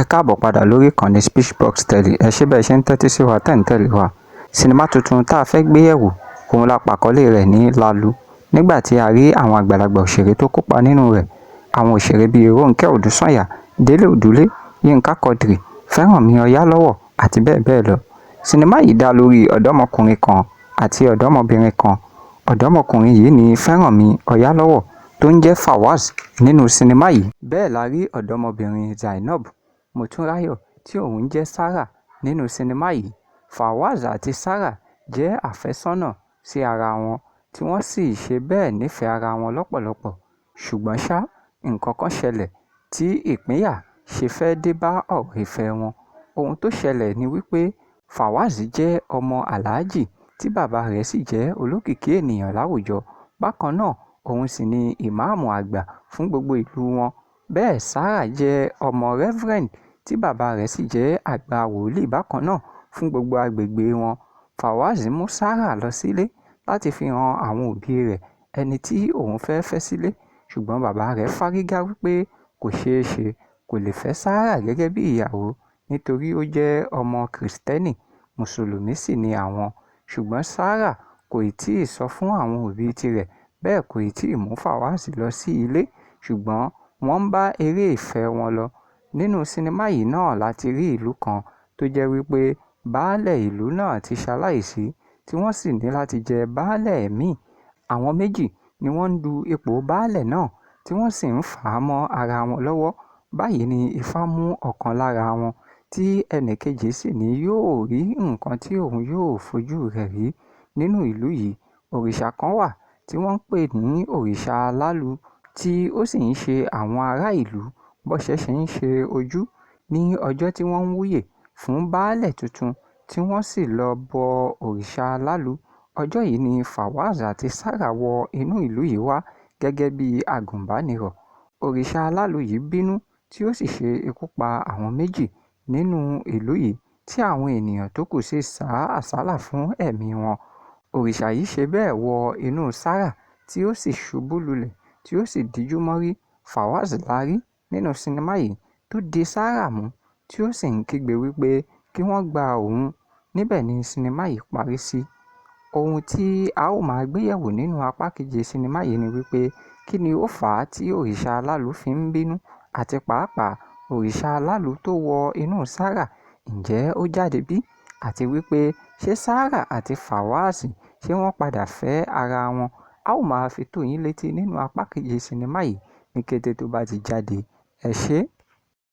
Ẹ káàbọ̀ padà lórí ìkànnì Speechbox Tele. Ẹ ṣé bẹ́ẹ̀ ṣe ń tẹ́tí sí wa tẹ́ ń tẹ̀lé wa. Sinimá tuntun tá a fẹ́ gbé yẹ̀wò, òun la pàkọ́lé rẹ̀ ní Lalu. Nígbà tí a rí àwọn àgbàlagbà òṣèré tó kópa nínú rẹ̀, àwọn òṣèré bíi Rónkẹ́ Odúsànyà, Délé Òdúlé, Yínká Quadri, Fẹ́rànmi Ọ̀yálọ́wọ́ àti bẹ́ẹ̀ bẹ́ẹ̀ lọ. Sinimá yìí dá lórí ọ̀dọ́mọkùnrin kan àti ọ̀dọ́mọbìnrin kan. Ọ̀dọ́mọkùnrin yìí ni Fẹ́rànmi Ọ̀yálọ́wọ́ tó ń jẹ́ Fawaz nínú sinimá yìí. Bẹ́ẹ̀ la rí ọ̀dọ́mọbìnrin Zainab Motúnráyọ̀ tí òun ń jẹ́ Sarah nínú sinimá yìí. Fawaz àti Sarah jẹ́ àfẹ́sọ́nà sí ara wọn tí wọ́n sì ṣe bẹ́ẹ̀ nífẹ̀ẹ́ ara wọn lọ́pọ̀lọpọ̀. Ṣùgbọ́n ṣá, nǹkan kan ṣẹlẹ̀ tí ìpínyà ṣe fẹ́ dé bá ọ̀rọ̀ ìfẹ́ wọn. Ohun tó ṣẹlẹ̀ ni wípé Fawaz jẹ́ ọmọ Aláàjì tí bàbá rẹ̀ sì jẹ́ olókìkí ènìyàn láwùjọ. Bákan náà, òun sì ni ìmáàmù àgbà fún gbogbo ìlú wọn. Bẹ́ẹ̀ Sarah jẹ́ ọmọ Reverend tí bàbá rẹ̀ sì jẹ́ àgbà wòlíì bákan náà fún gbogbo agbègbè wọn. Fawaz mú Sarah lọ sílé láti fi han àwọn òbí rẹ̀ ẹni tí òun fẹ́ fẹ́ sílé. Ṣùgbọ́n bàbá rẹ̀ fárígá wípé kò ṣeé ṣe, kò lè fẹ́ Sarah gẹ́gẹ́ bí ìyàwó nítorí ó jẹ́ ọmọ Kìrìsìtẹ́nì, Mùsùlùmí sì ni àwọn. Ṣùgbọ́n Sarah kò ì tíì sọ fún àwọn òbí tirẹ̀, bẹ́ẹ̀ kò ì tíì mú Fawaz lọ sí ilé, ṣùgbọ́n wọ́n ń bá eré ìfẹ́ wọn lọ. Nínú sinimá yìí náà la ti rí ìlú kan tó jẹ́ wípé baálẹ̀ ìlú náà ti ṣaláìsí tí wọ́n sì ní láti jẹ baálẹ̀ míì. Àwọn méjì ni wọ́n ń du ipò baálẹ̀ náà tí wọ́n sì ń fà á mọ́ ara wọn lọ́wọ́. Báyìí ni ifá mú ọ̀kan lára wọn tí ẹnì kejì sì ní yóò rí nǹkan tí òun yóò fojú rẹ̀ rí nínú ìlú yìí. Òrìṣà kan wà tí wọ́n ń pè ní òrìṣà Lálu tí ó sì ń ṣe àwọn ará ìlú bọ́ṣẹ́ ṣe ń ṣe ojú ní ọjọ́ tí wọ́n ń wúyè fún baálẹ̀ tuntun tí wọ́n sì lọ bọ òrìṣà Lálu. Ọjọ́ yìí ni Fawaz àti Sarah wọ inú ìlú yìí wá gẹ́gẹ́ bí agùnbánirọ̀. Òrìṣà Lálu yìí bínú tí ó sì ṣe ikú pa àwọn méjì nínú ìlú yìí tí àwọn ènìyàn tó kù sì sá àsálà fún ẹ̀mí wọn. Òrìṣà yìí ṣe bẹ́ẹ̀ wọ inú Sarah tí ó sì ṣubú lulẹ̀ tí ó sì dijú mọ́rí. Fawaz la rí nínú sinimá yìí tó di Sarah mú tí ó sì ń kígbe wípé kí wọ́n gba òun. Níbẹ̀ ni sinimá yìí parí sí. Ohun tí a ó máa gbé yẹ̀wò nínú apá kejì sinimá yìí ni wípé kí ni ó fà á tí òrìṣà Lálu fi ń bínú àti pàápàá òrìṣà Lálu tó wọ inú Sarah, ǹjẹ́ ó jáde bí? Àti wípé ṣé Sarah àti Fawaz ṣé wọ́n padà fẹ́ ara wọn? A ó máa fi tó yín létí nínú apá kejì sinimá yìí ní kété tó bá ti jáde. Ẹ ṣé.